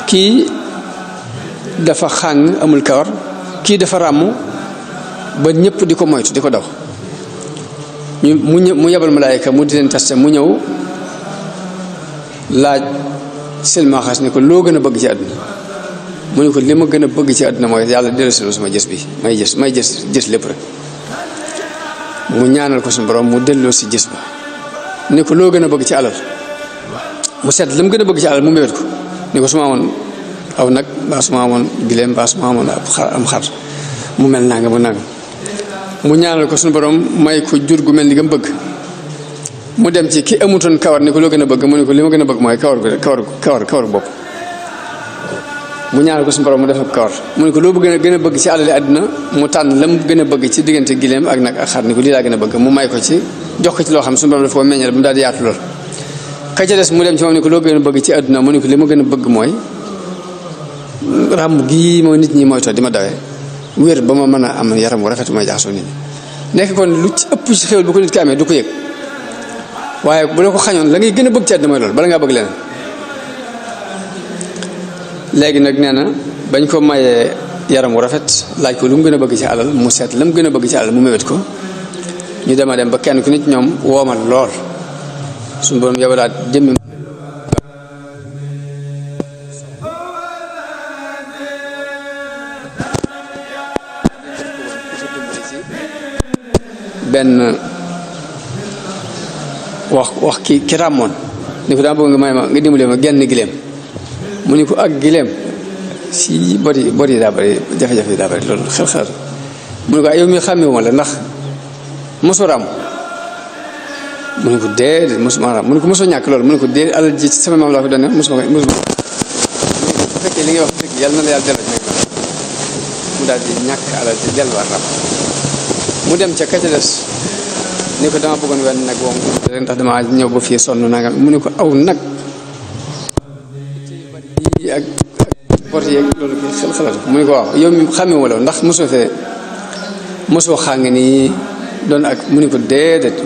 A: kii dafa xàng amul kawar kii dafa ràmm ba ñëpp di ko moytu di ko daw mu yabal malaayika mu di leen testé mu ñëw laaj silmaxas ni ko loo gën a bëgg ci àdduna mu ne ko li ma gën a bëgg ci àdduna mooy yàlla dellusi sama jës bi may jës lépp rek mu ñaanal ko suñu borom mu delloo si jës ba ni ko loo gën a bëgg ci alal mu seet la mu gën a bëgg ci alal mu mébét ko ni ko su ma amoon aw nag mbaa su ma amoon gileem mbaa su ma amoon am xar mu mel nangam mu nangam mu ñaanal ko suñu borom may ko jur gu mel ni nga bëgg mu dem ci ki amutoon kawar ni ko loo gën a bëgg mu ne ko li ma gën a bëgg mooy kawar bopp mu ñaanal ko suñu borom mu def ak kawar mu ne ko loo gën a bëgg ci alali àdduna mu tànn la mu gën a bëgg ci diggante gileem ak nag ak xar ni ko lii laa gën a bëgg mu may ko ci jox ko ci loo xam suñu borom dafa ko meññal ba mu daal di yaatu lool ka ca des mu dem ci moom ni ko loo gën a bëgg ci àdduna mu ne ko li ma gën a bëgg mooy ràmm gii moo nit ñi mooy toog di ma dawee wér ba ma mën a am yaram wu rafet may jaxasoo nit ñi nekk kon lu ci ëpp ci xéwal bu ko nit ki amee du ko yëg waaye bu la ko xañoon la ngay gën a bëgg ci àdduna mooy loolu bala ngaa bëgg leneen léegi nag nee na bañ ko mayee yaram wu rafet laaj ko lu mu gën a bëgg ci alal mu seet la mu gën a bëgg ci alal mu mébét ko ñu dema dem ba kenn ku nit ñoom woomal lool suñu borom yabalaat jëmmi benn wax ki ràmmoon ni ko daa bëgg nga may ma nga dimbale ma genn gileem mu ni ko ak gileem si bori daa bari jafe-jafe yi daa bari loolu xel mu ne ko yow mi xàmmewuma la ndax mosoo ràmm mu ne ko déedéet mosuma ràmm mu ne ko mosoo ñàkk loolu mu ne ko déedéet alal ji ci sama maam laa ko doon mosuma bu fekkee li ngay wax dëgg yàlla na la yàlla delloo ci mu daal di ñàkk alal ji delluwaat ràmm mu dem ca kaca des ni ko dama bëggoon wenn nag woom ndax dama ñëw ba fii sonn nanga mu ne ko aw nag ak bor yeeg loolu ki xel mu ne ko waaw yow mi xàmmee wala ndax mosoo xàng nii doon ak mu ne ko déedéet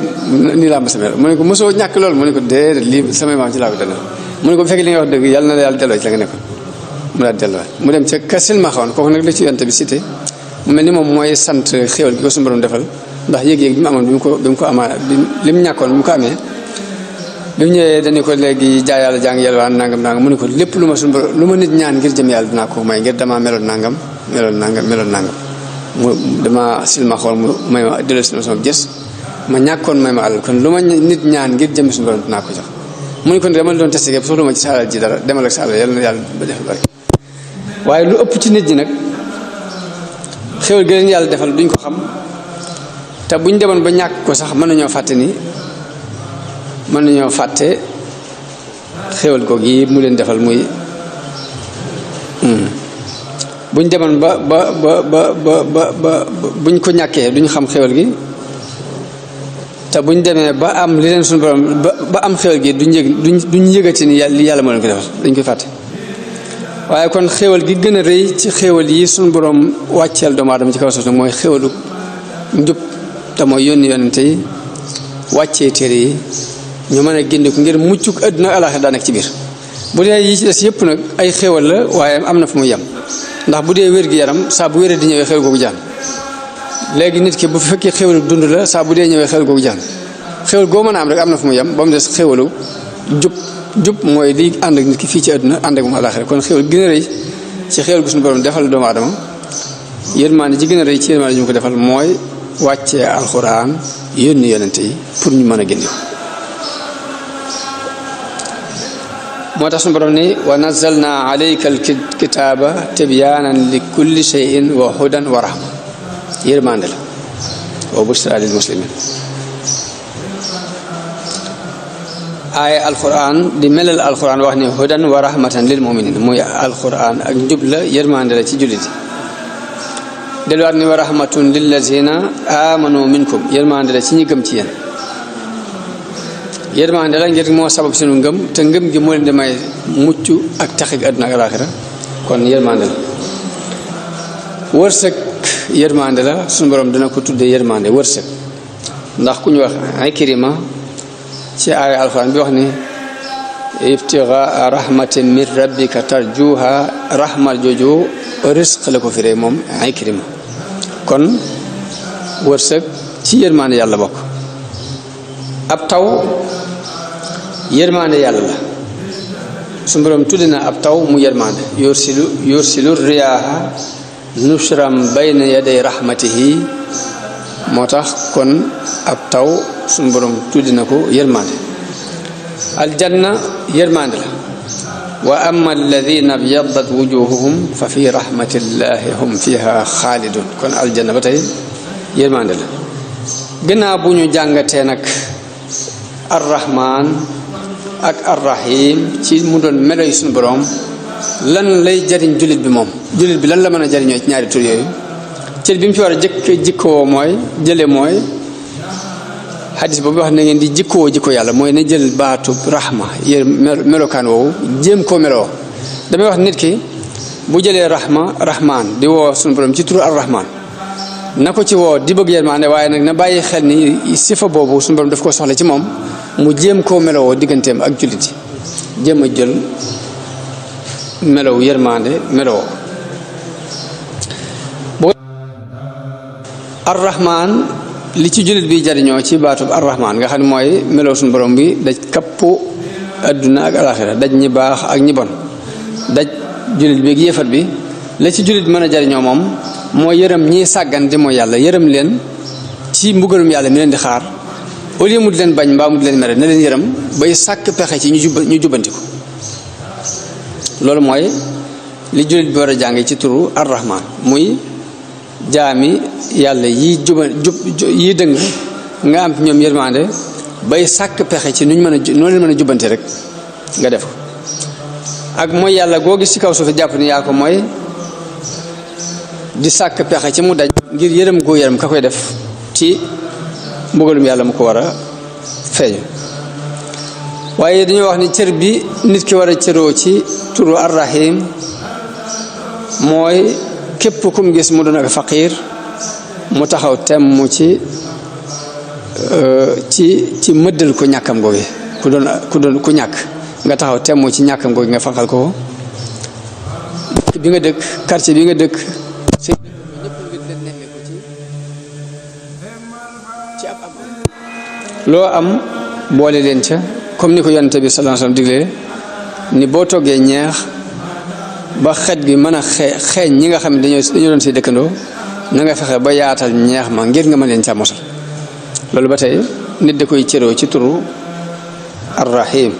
A: nii laa ma samee mu ne ko mosoo ñàkk loolu mu ne ko déedéet lii samay maam ci laa ko delloo mu ne ko bu fekkee li nga wax dëgg yàlla na la yàlla delloo ci la nga nekkoon mu daal delloo mu dem ca ka silmaxawoon kooku nag la ci yonte bi cité mu mel ni moom mooy sant xéwal gi ko suñu borom defal ndax yëg-yëg bi mu amoon bi mu ko amaa li mu ñàkkoon bi mu ko amee bi mu ñëwee dañu ko léegi jaay yàlla jàng yelwaan nangam mu ne ko lépp lu ma suñu borom lu ma nit ñaan ngir jëm yàlla dinaa ko may ngir damaa meloon nangam mu dama silma xool mu may ma delloo si sama gës ma ñàkkoon may ma alal kon lu ma nit ñaan ngir jëm suñu borom dinaa ko jox mu ne ko dama la doon testé gépp soxla ma ci sa alal ji dara demal ak sa alal yàlla na yàlla ba def bari waaye lu ëpp ci nit ñi nag xéwal gi leen yàlla defal duñ ko xam te buñ demoon ba ñàkk ko sax mën nañoo fàtte xéwal googu yi mu leen defal muy buñ demoon ba buñ ko ñàkkee duñ xam xéwal gi te buñ demee ba am li leen suñu borom ba am xéwal gi duñ yëgati ni li yàlla moo leen ko defal dañ koy fàtte waaye kon xéwal gi gën a rëy ci xéwal yi suñu borom wàcceel doomu aadama ci kaw suuf mooy xéwalu njub te mooy yónni yonente yi wàccee téere yi ñu mën a génne ko ngir muccuk àdduna alaaxira daa nekk ci biir bu dee yi ci des yëpp nag ay xéwal la waaye am na fu muy yem ndax bu dee wér-gi-yaram saa bu wéree di ñëwee xéwal googu jaan léegi nit ki bu fekkee xéwalu dund la saa bu dee ñëwee xéwal googu jaan xéwal goo mën a am rek am na fu muy yem ba mu des xéwalu jub mooy li ànd ak nit ki fii ci àdduna ànd ak moom alaaxira kon xéwal gën a rëy ci xéwal gu suñu borom defal doomu aadama yërmaande ji gën a rëy ci yërmaande ji mu ko defal mooy wàccee alxuraan yónni yonente yi pour ñu mën a génne moo tax suñu borom ni wa nazzalna alayka alkitaba tibyaanan li kulli shay'in wa hudan wa rahma yërmande la wa bushra lil muslimin aaya alquran di melal alquran wax ni hudan wa rahmatan lil muminin muy alquran ak njub la yërmande la ci jullit yi delluwaat ni wa rahmatun lillazina amanu minkum yërmande la ci ñi gëm ci yéen yërmande la ngir moo sabab sunu ngëm te ngëm gi moo leen di may mucc ak taxig àdduna ak alaaxira kon yërmande la wërsëg yërmande la sunu borom dina ko tuddee yërmande wërsëg ndax ku ñu wax Ikrima ci aaya alxuraan bi wax ni ibtigaa rahmatin min rabbika tarjuha rahmat jooju risq la ko firee moom Ikrima kon wërsëg ci yërmande yàlla bokk ab taw yërmande yàlla la su borom tudde na ab taw mu yërmande yursilu riyaaha nushram bayna yaday rahmatihi moo tax kon ab taw su borom tudde na ko yërmande aljanna yërmande la wa amma alladina byaddat wujuhuhum fa fi rahmatillahi hum fiha xaalidun kon aljanna ba tey yërmande la gannaaw bu ñu jàngatee nag arrahman ak arrahim ci mu doon melo yu suñu borom lan lay jariñ jullit bi moom jullit bi lan la mën a jariñoo ci ñaari tur yooyu cër bi mu ci war a jëkk jikkoo mooy jële mooy xadis boobu wax na ngeen di jikkoo jikko yàlla mooy na jël baatu rahma yéen melokaan woowu jéem koo meloo damay wax nit ki bu jëlee rahman di woo suñu borom ci turu arrahman na ko ci woo di bëgg yërmande waaye nag na bàyyi xel ni sifa boobu suñu borom daf ko soxla ci moom mu jéem koo meloo digganteem ak jullit yi jéem a jël melow yërmande meloo boo arrahman li ci jullit bi jariñoo ci baatub arrahman nga xam ne mooy melow suñu borom bi daj kappu adduna ak alaxira daj ñi baax ak ñi bon daj jullit bi ak yéefat bi la ci jullit mën a jariñoo moom moo yërëm ñiy sàggan di mooy yàlla yërëm leen ci mbugalum yàlla mi leen di xaar au lieu mu di leen bañ mbaa mu di leen mere na leen yërëm bay sàkk pexe ci ñu jubbanti ko loolu mooy li jullit bi war a jàng ci turu arrahman muy jaami yàlla yi dëng nga am ñoom yërmande bay sàkk pexe ci nuñ noo leen mën a jubbanti rek nga def ko ak mooy yàlla goo gis ci kaw suuf jàpp ni yaa ko mooy di sàkk pexe ci mu daj ngir yërëm goo yërëm ka koy def ci mbugalum yàlla mu ko war a feeñu waaye dañoo wax ni cër bi nit ki war a cëroo ci turu arrahim mooy képp kum gis mu doon ak faqiir mu taxaw temm ci mëddal ko ñàkkam googi ku ñàkk nga taxaw temm ci ñàkkam googi nga fanqal ko bi nga dëkk quartier bi nga dëkk loo am boole leen ca comme ni ko yonent bi sallallahu alayhi wasallam diglee ni boo toggee ñeex ba xet gi mën a xeeñ ñi nga xam ne dañoo doon say dëkkandoo na nga fexe ba yaatal ñeex ma ngir nga mën leen ca mosal loolu ba tey nit da koy cëroo ci turu arrahim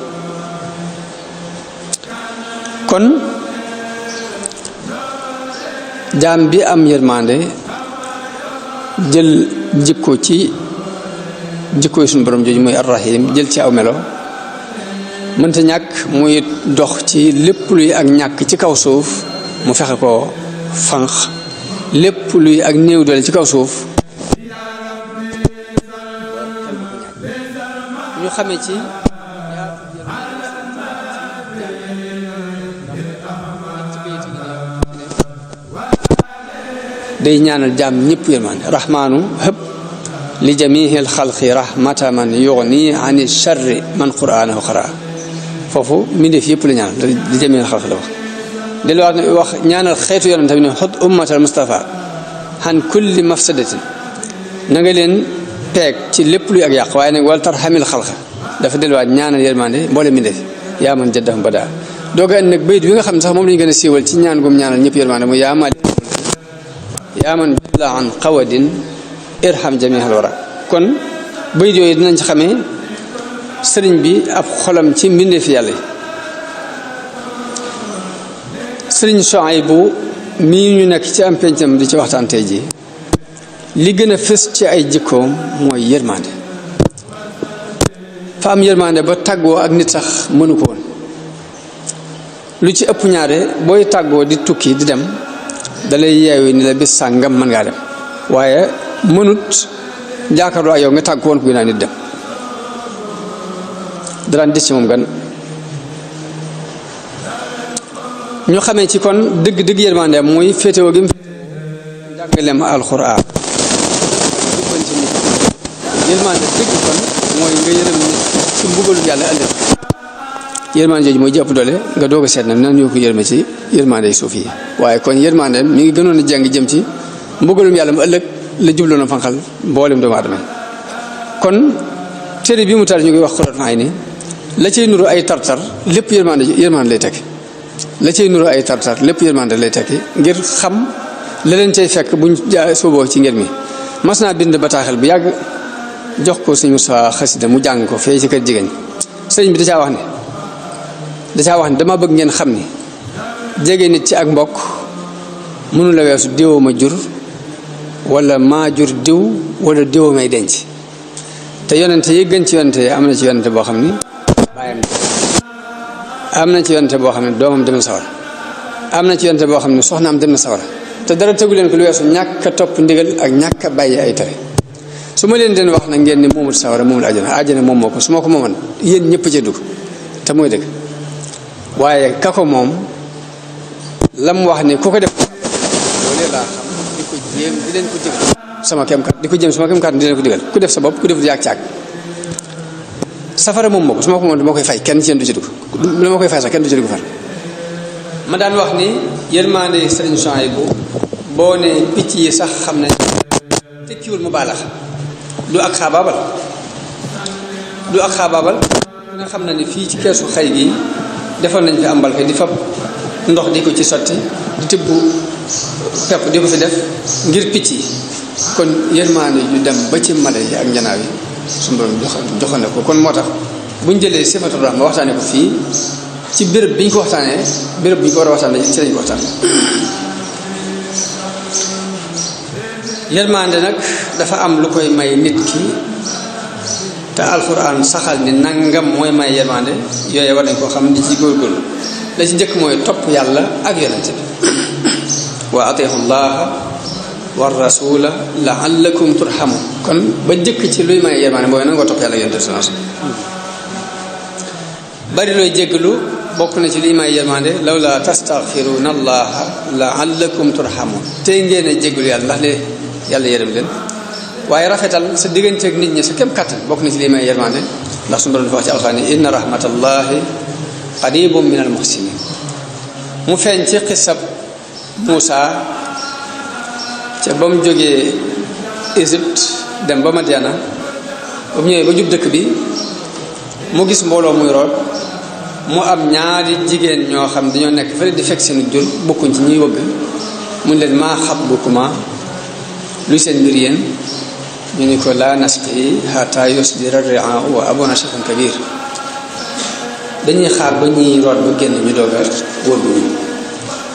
A: kon jaam bi am yërmande jël jikko ci jikko yi suñu borom jooju muy arrahim jël ci aw melo mënta ñàkk muy dox ci lépp luy ak ñàkk ci kaw suuf mu fexe ko fanq lépp luy ak néew doole ci kaw suuf ñu xamee ci day ñaanal jaam ñëpp yërmande rahmaanu hëpp li jamihil xalqi rahmata man yugni ani charri man qur'anahu qara foofu mbindeef yëpp la ñaanal li jamihil xalqi la wax delluwaat na wax ñaanal xeetu yonent bi ne xut ummatal mustafa han kulli mafsadatin na nga leen peeg ci lépp luy ak yàq waaye nag wal tarhamil xalqa dafa delluwaat ñaanal yërmande mboole mbindeef yaa man jaddahum bada dooga andi nag bayit bi nga xam ne sax moom la ñu gën a siiwal ci ñaan gum ñaanal ñëpp yërmande mu yaa man jalla an qawadin irham jamihal wara kon bayit yooyu dinañ ci xamee sëriñ bi ab xolam ci mbindeef yàlla yi sëriñ Souhaïbou mii ñu nekk ci am pencam di ci waxtaan tey ji li gën a fës ci ay jikkoom mooy yërmande fa am yërmande ba tàggoo ak nit sax mënu ko woon lu ci ëpp ñaare booy tàggoo di tukki di dem dalay yeewu ni la bis sàngam mën ngaa dem waaye mënut jàkkaarloo ak yow nga tàgg ko woon ko naa nit dem daraan dis ci moom gan ñu xamee ci kon dëgg dëgg yërmande muy féetewoo gi mu jàngaleem alxuraan jubbanti nit yërmande dëgg kon mooy nga yërëm nit ci mbugalu yàlla ëllëg yërmande jooju mooy jëpp doole nga doog a seet nag nan ñoo ko yërme ci yërmande suuf yi waaye kon yërmande mi ngi gënoon a jàng jëm ci mbugalum yàlla mu ëllëg la jubloon a fanqal mboolem doomu aadama kon téere bi mu tar ñu ngi wax Qurratul Ayni la cay nuru ay tartar lépp yërmande lay tekki la cay nuru ay tartar lépp yërmande lay tekki ngir xam la leen cay fekk buñ sooboo ci ngir mi mas naa bind bataaxel bu yàgg jox ko suñu sa xasida mu jàng ko fee ci kër jigéen sëriñ bi da caa wax ne dama bëgg ngeen xam ni jege nit ci ak mbokk mënu la weesu diwoo ma jur wala maa jur diw wala diwoo may denc te yonente yi gën ci yonente yi am na ci yonente boo xam ni bàyyam am na ci yonente boo xam ne doomam dem na sawara am na ci yonente boo xam ne soxnaam dem na sawara te dara tegu leen ko lu weesu ñàkk a topp ndigal ak ñàkk a bàyyi ay tere su ma leen den wax nag ngeen ni moomul sawara moomul àjjana moom moo ko su ma ko mooman yéen ñëpp ca dugg te mooy dëgg waaye ka ko moom lam wax ni ku ko def loolee laa xam di ko jéem di leen ko digal sama kem kat di ko jéem sama kem kat di leen ko digal ku def sa bopp ku def yaag caag safara moom moo ko su ma ko moom dama koy fay kenn ci yéen du ci dugg lu ma koy fay sax kenn du ci dugg far ma daan wax ni yërmande sëriñ Souhaïbou boo ne picc yi sax xam nañ tekkiwul mu baalax du ak xaabaabal nga xam na ni fii ci keesu xay gi defoon nañ fi am mbalka di fab ndox di ko ci sotti di tibb pepp di ko fi def ngir picc yi kon yërmande yu dem ba ci mala yi ak njanaaw yi suñu borom joxane ko kon moo tax buñ jëlee sifatul rahma waxtaane ko fii ci béréb bi ñu ko waxtaanee béréb bi ñu ko war a waxtaanee ci lañ ko waxtaanee yërmande nag dafa am lu koy may nit ki te alxuraan saxal ni nangam mooy may yërmande yooyu war nañ koo xam di ci góorgóorlu la ci njëkk mooy topp yàlla ak yonente bi wa atiihu llaha wa rasula laallakum turhamun kon ba njëkk ci luy may yërmande mooy nangoo topp yàlla ak yonente bi bari looy jéggalu bokk na ci liy may yërmande lawla tastaghfiruna allaha laallakum turhamun tey ngeen a jéggalu yàlla ndax de yàlla yërëm leen waaye rafetal sa digganteeg nit ñi sa kem kàttan bokk na ci liy may yërmande ndax suñu borom dafa wax ci alxuraan inna rahmatallahi qaribun min al muhsinin mu feeñ ci xisab Muusa ca ba mu jógee Égypte dem ba Madiana ba mu ñëwee ba jub dëkk bi mu gis mbooloo muy root mu am ñaari jigéen ñoo xam dañoo nekk fële di fekk seen jur bokkuñ ci ñuy wëgg mu leen maa xatbukuma luy seen mbir yéen ñu ni ko laa nasqi hatta yusdira ar-ri'aa wa abuna shaykhun kabir dañuy xaar ba ñuy root ba génn ñu doog a wëgg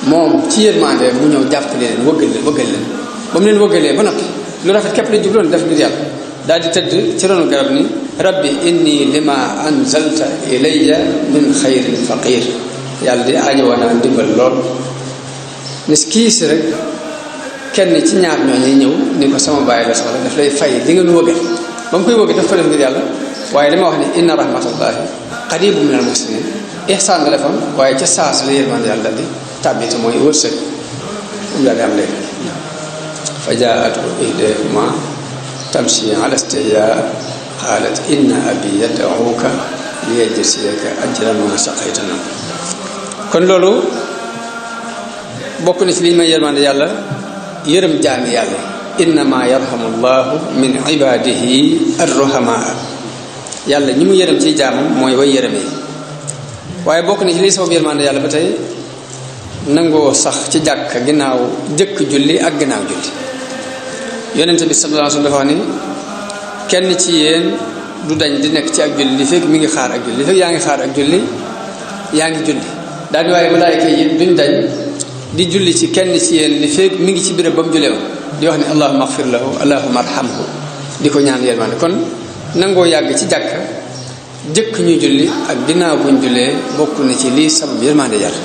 A: moom ci yërmande mu ñëw jàppale leen wëggal leen ba mu leen wëggalee ba noppi lu rafet képp la jubloon def ngir yàlla daal di tëdd ci ronu garab ni rabbi inni lima anzalta ilayya min xayrin faqir yàlla di aajowoon naa ndimbal lool nes kii si rek kenn ci ñaar ñooñu ñëw ni ko sama bàyyi la soxla daf lay fay li nga nu wëggal ba mu koy wëgg daf ko def ngir yàlla waaye dama wax ni inna rahmatallahi qaribun minal muhsinin ihsaan la defoon waaye ca saas la yërmande yàlla di tàbbite mooy wërsëg mu daal di am léegi fa jaatu ihdahuma tamshi ala istihyaa qaalat inna abi yad'uka liyajziyaka ajra ma saqaytana kon loolu bokk na ci li may yërmande yàlla yërëm jaami yàlla innama yarhamu llahu min ibadihi arruhamaa yàlla ñi mu yërëm ci jaamam mooy way yërëmee waaye bokk na ci liy sabab yërmande yàlla ba tey nangoo sax ci jàkk ginnaaw jëkk julli ak ginnaaw julli yonente bi sallallahu alayhi wa sallam dafa wax ni kenn ci yéen du dañ di nekk ci ak julli li fekk mi ngi xaar ak julli li fekk yaa ngi xaar ak julli yaa ngi julli daal di waaye malaayika yi duñ dañ di julli ci kenn ci yéen li fekk mi ngi ci béréb ba mu julee woon di wax ne allahumma axfir lahu allahumma arhamhu di ko ñaan yërmande kon nangoo yàgg ci jàkk jëkk ñuy julli ak ginnaaw buñ jullee bokk na ci lii sabab yërmande yàlla.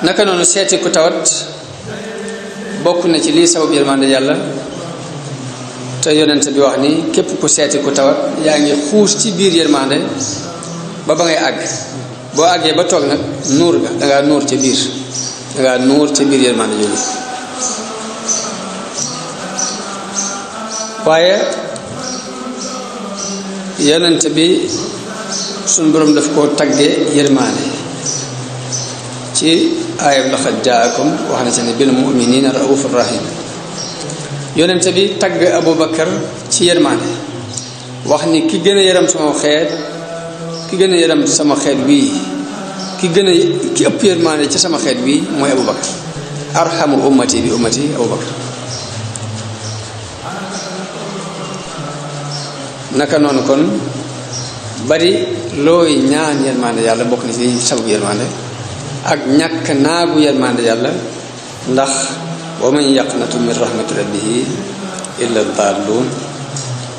A: naka noonu seeti ku tawat bokk na ci lii sabab yërmande yàlla te yonent bi wax ni képp ku seeti ku tawat yaa ngi xuus ci biir yërmande ba ngay àgg boo àggee ba toog nag nuur ga dangaa nuur ca biir dangaa nuur ca biir yërmande jooju. waaye yonent bi suñ borom daf koo taggee yërmande ci aayam laqad jaakum wax na ci ne bil mu'minina raufur rahim. yonent bi tagg Abubakar ci yërmande wax ni ki gën a yërëm sama xeet ki gën a yërëm sama xeet wii ki ëpp yërmande ci sama xeet wii mooy Abubakar arhamu ummati bi ummati Abubakar. naka noonu kon bari looy ñaan yërmande yàlla bokk na ci sababu yërmande ak ñàkk naagu yërmande yàlla ndax wa man yaqnatu min rahmati rabbihi illa dallun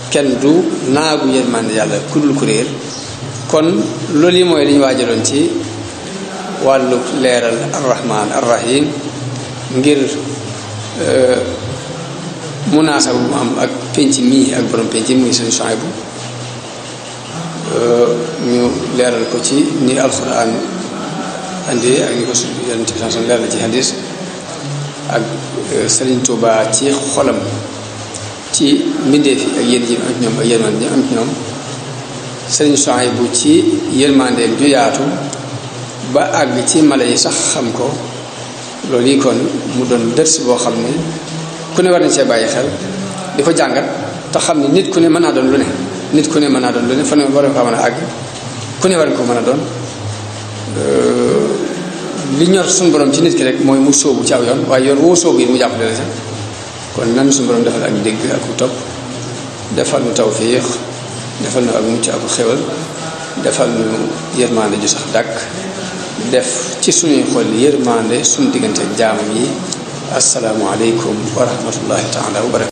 A: kenn du naagu yërmande yàlla ku dul ku réer. kon loolu yi mooy li ñu waajaloon ci wàllu leeral arrahman arrahim ngir munaasaba bu am ak penc mii ak borom penc muy seen Suhaybu ñu leeral ko ci ni alxuraan andi ak ni ko yonent bi sallallahu alayhi wasallam leeral ci hadis ak Sëriñ Tuubaa ci xolam ci mbindeef yi ak yéen ji ak ñoom ak yërmande ñi am ci ñoom Sëriñ Suhaybu ci yërmandeem ju yaatu ba àgg ci mala yi sax xam ko. loolu yi kon mu doon dërs boo xam ne ku ne war nañ see bàyyi xel di ko jàngat te xam ne nit ku ne mën naa doon lu ne nit ku ne mën naa doon lu ne fa ne war nga ko mën a àgg ku ne war nga ko mën a doon. li ñor suñu borom ci nit ki rek mooy mu sóobu ci aw yoon waaye yoon woo sóobu yi mu jàppale la sax kon nan suñu borom defal ak dégg ak ku topp defal nu tawfiix defal nu ak mucc ak xewal defal nu yërmande ju sax dàkk def ci suñuy xol yërmande suñu diggante ak jaamam yi. assalaamu aleykum wa rahmatullahi taala wa barakatu.